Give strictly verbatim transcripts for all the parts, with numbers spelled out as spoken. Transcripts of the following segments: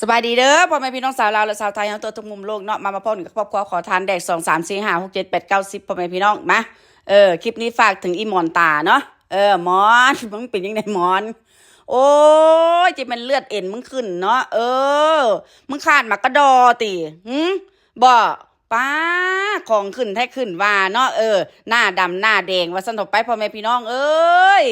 สบายดีเด้อ พ่อแม่พี่น้องสาวลาวและสาวไทยเฮาทั่วทุกมุมโลกเนาะ มา มาพ้อกันกับครอบครัวขอทานแดก สอง สาม สี่ ห้า หก เจ็ด แปด เก้า สิบ พ่อแม่พี่น้องมา เออ คลิปนี้ฝากถึงอีหมอนตาเนาะ เออ หมอน มึงเป็นยังไงหมอน โอ้ย จะเป็นเลือดเอ็นมึงขึ้นเนาะ เออ มึงขาดหมากกะดอติ หึ บ่ ป้า ของขึ้นแท้ขึ้นว่าเนาะ เออ หน้าดำหน้าแดง ว่าซั่นเถาะไป พ่อแม่พี่น้องเอ้ย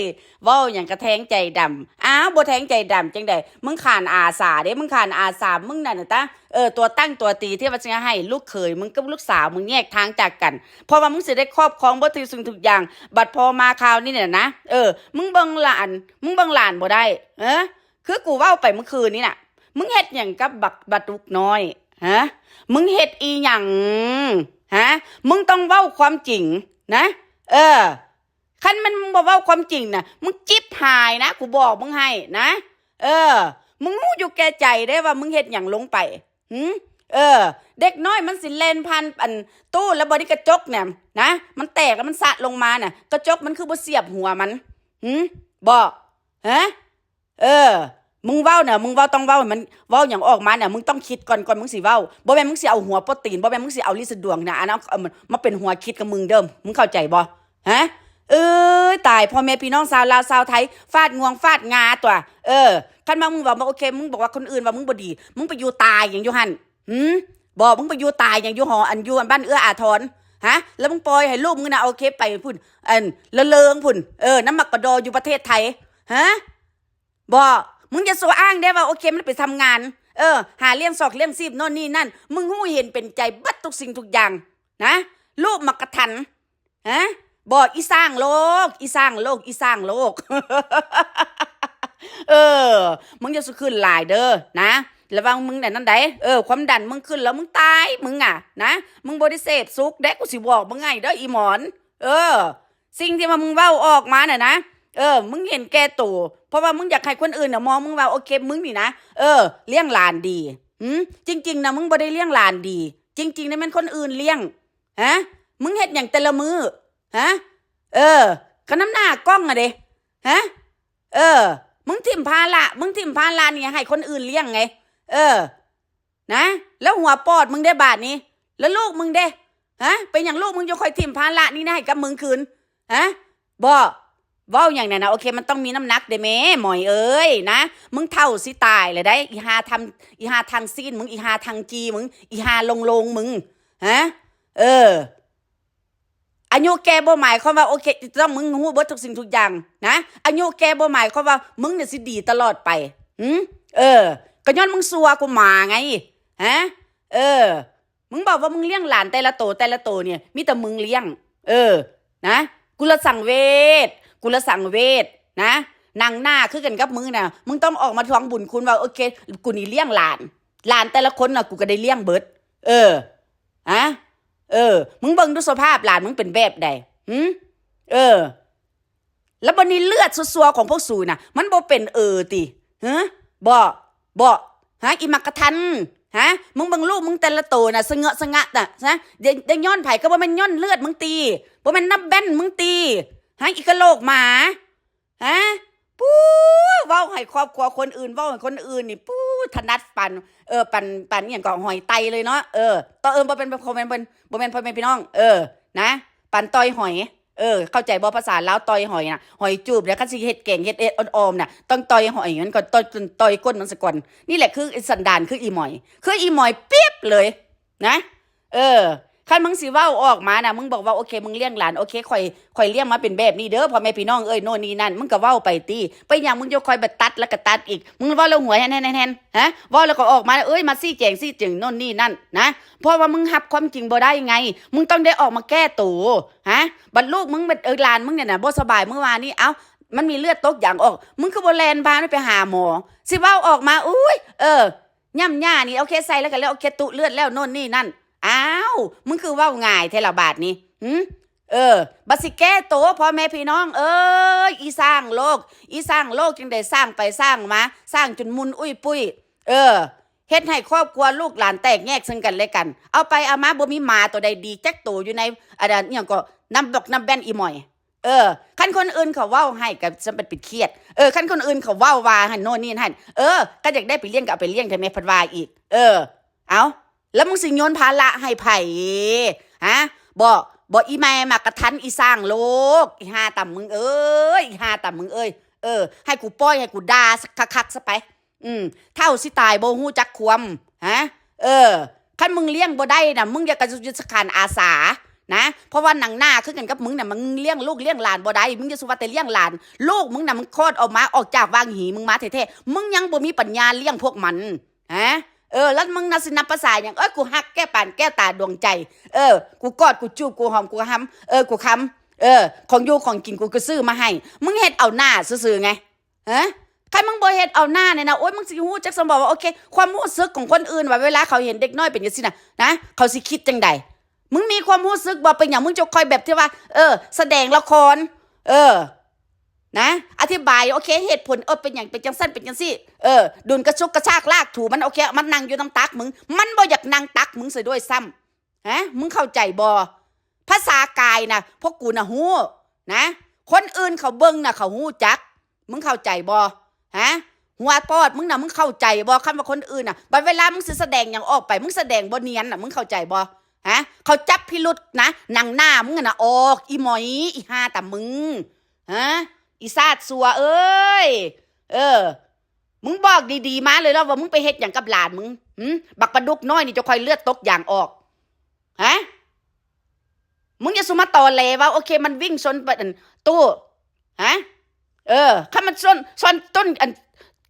เว้าหยังกะแทงใจดำ อ้าว บ่แทงใจดำจั่งใด มึงขาดอาสาเด้ มึงขาดอาสา มึงนั่นน่ะตะ เออ ตัวตั้งตัวตีที่ว่าสิให้ลูกเขยมึงกับลูกสาวมึงแยกทางจากกัน เพราะว่ามึงสิได้ครอบครองเบิดทุกสิ่งทุกอย่าง บัดพอมาคราวนี้เนี่ยนะ เออ มึงเบิ่งหลาน มึงเบิ่งหลานบ่ได้ เออ คือกูเว้าไปเมื่อคืนนี้น่ะ มึงเฮ็ดหยังกับบัก บักดุกน้อย ฮะ มึงเฮ็ดอีหยัง ฮะ มึงต้องเว้าความจริงนะ เออ คันมันมึงบ่เว้าความจริงน่ะ มึงจิบหายนะ กูบอกมึงให้นะ เออ มึงฮู้อยู่แก่ใจเด้ว่ามึงเฮ็ดหยังลงไป หึ เออ เด็กน้อยมันสิแล่นผ่านอันตู้แล้วบ่ได้กระจกเนี่ยนะ มันแตกแล้วมันสะลงมาน่ะ กระจกมันคือบ่เสียบหัวมัน หึ บ่ ฮะ เออ มึงเว้าน่ะ มึงเว้าต้องเว้าให้มัน เว้าหยังออกมาน่ะ มึงต้องคิดก่อน ก่อนมึงสิเว้า บ่แม่นมึงสิเอาหัวโปรตีน บ่แม่นมึงสิเอาลิสดวงน่ะ อันนั้นเอามันมาเป็นหัวคิดกับมึงเด้อ มึงเข้าใจบ่ ฮะ เอ้ย ตาย พ่อแม่พี่น้องสาวลาวสาวไทย ฟาดงวงฟาดงาตั๊ว เออ คันว่ามึงว่าบ่โอเค มึงบอกว่าคนอื่นว่ามึงบ่ดี มึงไปอยู่ตายหยังอยู่หั่น หึ บ่ มึงไปอยู่ตายหยังอยู่หอ อันอยู่บ้านเอื้ออาทร ฮะ แล้วมึงปล่อยให้ลูกมึงน่ะโอเคไปพุ้น อัน ละเริงพุ้น เออ นำหมากกะดออยู่ประเทศไทย ฮะ บ่ มึงอย่าสวอ้างได้ว่าโอเคมันไปทำงาน เออ หาเลี้ยงซอกเลี้ยงชีพโน่นนี่นั่น มึงฮู้เห็นเป็นใจเบิดทุกสิ่งทุกอย่างนะ ลูกหมากกะทัน ฮะ บ่ อีสร้างโลก อีสร้างโลก อีสร้างโลก เออ มึงอย่าสุขึ้นหลายเด้อนะ ระวังมึงน่ะนั่นใด เออ ความดันมึงขึ้นแล้วมึงตายมึงอ่ะนะ มึงบ่ได้เสพสุขเด้ กูสิบอกมึงไงเด้ออีหมอน เออ สิ่งที่ว่ามึงเว้าออกมาน่ะนะ เออ มึงเห็นแก่ตัว เพราะว่ามึงอยากให้คนอื่นน่ะมองมึงว่าโอเค มึงนี่นะ เออ เลี้ยงหลานดี หืม จริงๆนะ มึงบ่ได้เลี้ยงหลานดี จริงๆนะแม่นคนอื่นเลี้ยง ฮะ มึงเฮ็ดหยังแต่ละมื้อ ฮะ เออ ก็นำหน้ากล้องอะเด้ ฮะ เออ มึงถิ่มภาระ มึงถิ่มภาระนี่ให้คนอื่นเลี้ยงไง เออ นะ แล้วหัวปอดมึงเด้บาดนี้ แล้วลูกมึงเด้ ฮะ เป็นหยังลูกมึงจะคอยถิ่มภาระนี่นะให้กับมึงคืน ฮะ บ่ เว้าหยังนั่นนะ โอเค มันต้องมีน้ำหนักเด้แม่ หมอยเอ้ยนะ มึงเฒ่าสิตายแล้วได้ อีห่าทำ อีห่าทางซีนมึง อีห่าทางจีมึง อีห่าลงๆมึง ฮะ เออ อายุแก่บ่หมายความว่าโอเค ต้องมึงฮู้เบิดทุกสิ่งทุกอย่างนะ อายุแก่บ่หมายความว่ามึงเนี่ยสิดีตลอดไป หืม เออ ก็ย้อนมึงซัวกว่าหมาไง ฮะ เออ มึงบอกว่ามึงเลี้ยงหลานแต่ละโตแต่ละโตเนี่ย มีแต่มึงเลี้ยง เออ นะ กูละสังเวช กูละสังเวชนะ หนังหน้าคือกันกับมึงน่ะ มึงต้องออกมาทวงบุญคุณว่าโอเค กูนี่เลี้ยงหลาน หลานแต่ละคนน่ะ กูก็ได้เลี้ยงเบิด เออ ฮะ เออ มึงเบิ่งดูสภาพหลานมึงเป็นแบบใด หืม เออ แล้วบัดนี้เลือดซัวๆของพวกสูน่ะ มันบ่เป็นเออติ ฮะ บ่ บ่ ฮะ อีหมากกะทัน ฮะ มึงเบิ่งลูกมึงแต่ละโตน่ะ สะเงอะสะงะน่ะ ฮะ ได้ ได้ย้อนไผก็บ่แม่นย้อนเลือดมึงติ บ่แม่นนับแว่นมึงติ ฮะ อีกะโหลกหมา ฮะ ปู๊ เว้าให้ครอบครัวคนอื่น เว้าให้คนอื่นนี่ ปู๊ ถนัดปาน เออ ปาน ปานอิหยังก็หอยไตเลยเนาะ เออ ต่อเอิ้นบ่เป็น บ่แม่น บ่แม่นพ่อแม่พี่น้อง เออ นะ ปานต่อยหอย เออ เข้าใจบ่ ภาษาลาวต่อยหอยน่ะ หอยจูบเนี่ย คันสิเฮ็ดแกง เฮ็ด เฮ็ดออมๆน่ะ ต้องต่อยหอยมันก่อน ต่อย ต่อยก้นมันซะก่อน นี่แหละคือสันดานคืออีหมอย คืออีหมอยเปี๊ยบเลย นะ เออ คันมึงสิเว้าออกมาน่ะ มึงบอกว่า โอเค มึงเลี้ยงหลาน โอเค ข่อย ข่อยเลี้ยงมาเป็นแบบนี้เด้อ พ่อแม่พี่น้องเอ้ย โน่นนี่นั่น มึงก็เว้าไปติ ไปหยังมึงจะคอยไปตัดแล้วก็ตัดอีก มึงเว้าแล้วหัวแฮนๆๆๆ ฮะ เว้าแล้วก็ออกมา เอ้ย มาซี้แจงซี้แจงโน่นนี่นั่นนะ เพราะว่ามึงรับความจริงบ่ได้ไง มึงต้องได้ออกมาแก้ตัว ฮะ บัดลูกมึง บัด เออ หลานมึงเนี่ยน่ะ บ่สบายมื้อวานนี้ เอ้า มันมีเลือดตกยางออก มึงคือบ่แล่นพามันไปหาหมอ สิเว้าออกมา อุ้ย เออ ย่ำย่านี่ โอเค ใส่แล้วก็แล้ว โอเค ตุเลือดแล้ว โน่นนี่นั่น อ้าว มึงคือเว้าง่ายแท้ละบาดนี้ หึ เออ บัดสิแก้ตัว พ่อแม่พี่น้องเอ้ย อีสร้างโลก อีสร้างโลกจั่งใด๋ สร้างไปสร้างมา สร้างจนมุนอุ้ยปุ้ย เออ เฮ็ดให้ครอบครัวลูกหลานแตกแยกซึ่งกันและกัน เอาไปเอามาบ่มีหมาตัวใดดีจักตัวอยู่ใน อันนั้นอิหยังก็ น้ำบกน้ำแว่นอีหมอย เออ คันคนอื่นเขาเว้าให้ก็จะเป็นปิดเครียด เออ คันคนอื่นเขาเว้าว่าหั่นโน่นนี่หั่น เออ ก็อยากได้ไปเลี้ยงก็เอาไปเลี้ยงเถอะแม่ เพิ่นว่าอีก เออ เอา แล้วมึงสิโยนภาระให้ไผ ฮะ บ่ บ่ อีแม่มากระทันอีสร้างโลก อีห่าต่ำมึงเอ้ย อีห่าต่ำมึงเอ้ย เออ ให้กูปล่อย ให้กูด่าสักคักๆซะไป อืม เฒ่าสิตายบ่ฮู้จักความ ฮะ เออ คันมึงเลี้ยงบ่ได้น่ะ มึงอย่ากระยุดสถานอาสา นะ เพราะว่าหนังหน้าคือกันกับมึงน่ะ มึงเลี้ยงลูกเลี้ยงหลานบ่ได้ มึงอย่าสุว่าแต่เลี้ยงหลาน ลูกมึงน่ะ มึงคลอดออกมา ออกจากวางหีมึงมาแท้ๆ มึงยังบ่มีปัญญาเลี้ยงพวกมัน ฮะ เออ แล้วมึงน่ะสินับภาษาหยัง เอ้ย กูฮักแก้วปานแก้วตาดวงใจ เออ กูกอด กูจูบ กูหอม กูหำ เออ กูคำ เออ ของอยู่ของกินกูก็ซื้อมาให้ มึงเฮ็ดเอาหน้าซื่อๆไง ฮะ คันมึงบ่เฮ็ดเอาหน้าเนี่ยนะ โอ๊ย มึงสิฮู้จักสมบ่ว่า โอเค ความรู้สึกของคนอื่นว่าเวลาเขาเห็นเด็กน้อยเป็นจังซี่น่ะ นะ เขาสิคิดจังใด มึงมีความรู้สึกบ่ เป็นหยังมึงจะคอยแบบที่ว่า เออ แสดงละคร เออ นะ อธิบาย โอเค เหตุผล เออ เป็นหยังเป็นจังซั่นเป็นจังซี่ เออ ดุลกระชุกกระชากลากถูมัน โอเค มันนั่งอยู่นำตักมึง มันบ่อยากนั่งตักมึงซะด้วยซ้ำ ฮะ มึงเข้าใจบ่ ภาษากายน่ะ พวกกูน่ะฮู้ นะ คนอื่นเขาเบิ่งน่ะ เขาฮู้จัก มึงเข้าใจบ่ ฮะ หัวปอดมึงน่ะ มึงเข้าใจบ่ คำว่าคนอื่นน่ะ บัดเวลามึงสิแสดงหยังออกไป มึงแสดงบ่เนียนน่ะ มึงเข้าใจบ่ ฮะ เขาจับพิรุธนะ หนังหน้ามึงน่ะออก อีหมอย อีห่าต่ำมึง ฮะ อีซาดซัวเอ้ย เออ มึงบอกดีๆมาเลยแล้วว่ามึงไปเฮ็ดหยังกับหลานมึง หึ บักปลาดุกน้อยนี่จะคอยเลือดตกยางออก ฮะ มึงอย่าสุมาตอแหลว่า โอเค มันวิ่งชนไปอันตู้ ฮะ เออ คันมันชน ชนต้นอัน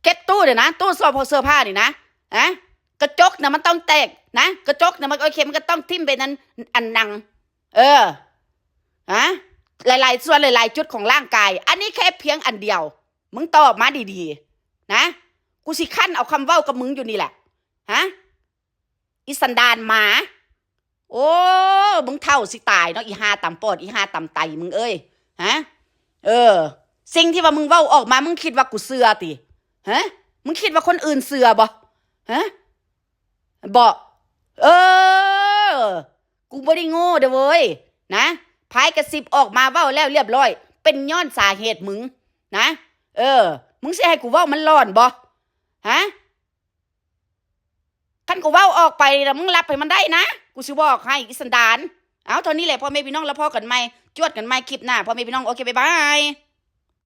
เก็ตตู้เนี่ยนะ ตู้ซอเสื้อผ้านี่นะ ฮะ กระจกน่ะมันต้องแตกนะ กระจกน่ะมัน โอเค มันก็ต้องทิ่มไปนั้น อันหนัง เออ ฮะ หลายๆ ส่วนหลายๆ จุดของร่างกาย อันนี้แค่เพียงอันเดียว มึงตอบมาดีๆ นะ กูสิคั้นเอาคำเว้ากับมึงอยู่นี่แหละ ฮะ อีสันดานหมา โอ้ มึงเฒ่าสิตายเนาะ อีห่าต่ำปอด อีห่าต่ำไตมึงเอ้ย ฮะ เออ สิ่งที่ว่ามึงเว้าออกมา มึงคิดว่ากูเชื่อติ ฮะ มึงคิดว่าคนอื่นเชื่อบ่ ฮะ บ่ เออ กูบ่ได้โง่เด้อเว้ย นะ พายกระซิบออกมาเว้าแล้วเรียบร้อย เป็นย้อนสาเหตุมึง นะ เออ มึงสิให้กูเว้ามันหลอนบ่ ฮะ คันกูเว้าออกไปนะ มึงรับให้มันได้นะ กูสิบอกให้ อีสันดาน เอา เท่านี้แหละ พ่อแม่พี่น้อง แล้วพ้อกันใหม่ จวดกันใหม่คลิปหน้า พ่อแม่พี่น้อง โอเค บ๊ายบาย